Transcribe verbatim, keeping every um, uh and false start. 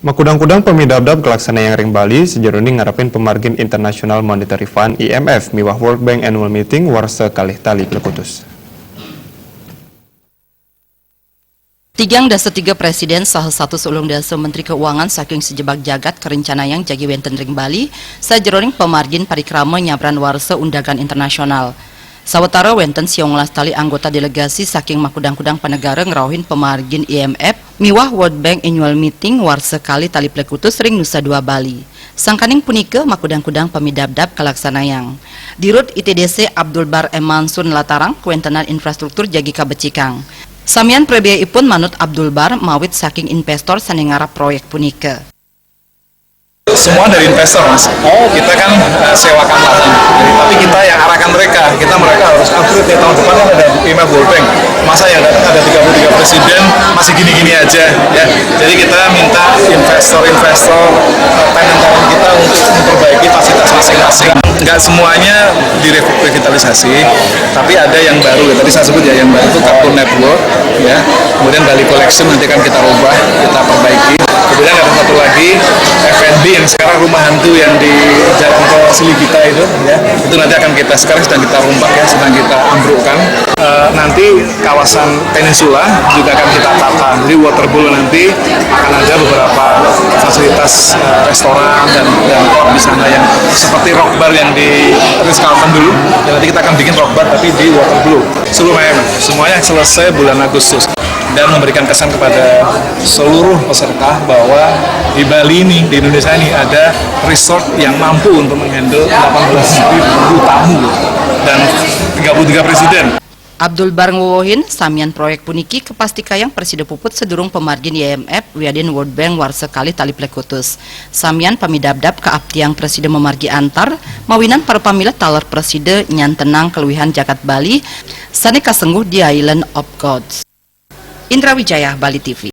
Makudang-kudang pamidabdab kalaksanayang ring Bali, sajeroning ngarepin pamargin International Monetary Fund, I M F, miwah World Bank Annual Meeting warsa kalih tali plekutus. Tigang dasa tiga presiden saha satus ulung dasa menteri keuangan saking sajebag jagat karencanayang jagi wenten ring Bali, sajeroning pamargin parikrama nyabran warsa undagan internasional. Sawatara wenten siang welas tali anggota delegasi saking makudang-kudang panegara ngrauhin pamargin I M F miwah World Bank Annual Meeting warsa kalih tali plekutus ring Nusa Dua Bali. Sangkaning punika makudang-kudang pamidabdab kalaksanayang. Dirut I T D C Abdul Bar M Mansur nlatarang kawentenan infrastruktur jagi kabecikang. Samian prabeaipun manut Abdul Bar mawit saking investor sane ngarap proyek punika. Semua dari investor, Mas. Oh, kita kan, eh, sewakan lahan. Tapi kita yang arahkan mereka. Kita, mereka harus upgrade, ya, tahun depan kan ada I M F World Bank. Masa yang datang ada tiga puluh tiga presiden masih gini-gini aja, ya. Jadi kita minta investor-investor, eh, tenant-tenant kita untuk memperbaiki fasilitas masing-masing. Nggak semuanya direvitalisasi, tapi ada yang baru, ya. Tadi saya sebut, ya, yang baru itu Cartoon Network, ya. Kemudian Bali Collection nanti akan kita rubah, kita perbaiki. Kemudian ada satu lagi, F and B, yang sekarang rumah hantu yang di Jalan Tol Siligita itu, ya. Itu nanti akan kita, sekarang sedang kita rombak, ya, sedang kita ambrukkan. Eh, nanti kawasan peninsula juga akan kita tata. Jadi Waterbowl nanti akan ada beberapa fasilitas, eh, restoran dan, dan pub di sana yang seperti Rock Bar yang di Ritz Carlton dulu. Dan nanti kita akan bikin Rock Bar tapi di Waterbowl. Seluruh, semuanya selesai bulan Agustus dan memberikan kesan kepada seluruh peserta bahwa di Bali ini, di Indonesia ini ada resort yang mampu untuk menghandle delapan belas ribu tamu dan tiga puluh tiga presiden. Abdul Bar ngwewehin, samian proyek puniki kapastikayang prasida puput sadurung pamargin I M F wiadin World Bank warsa kalih tali plekutus. Samian pamidabdab kaaptiang prasida mamargi antar, mawinan para pamilet taler prasida nyantenang kaluihan jagat Bali sane kasengguh di Island of Gods. Indra Wijaya, Bali T V.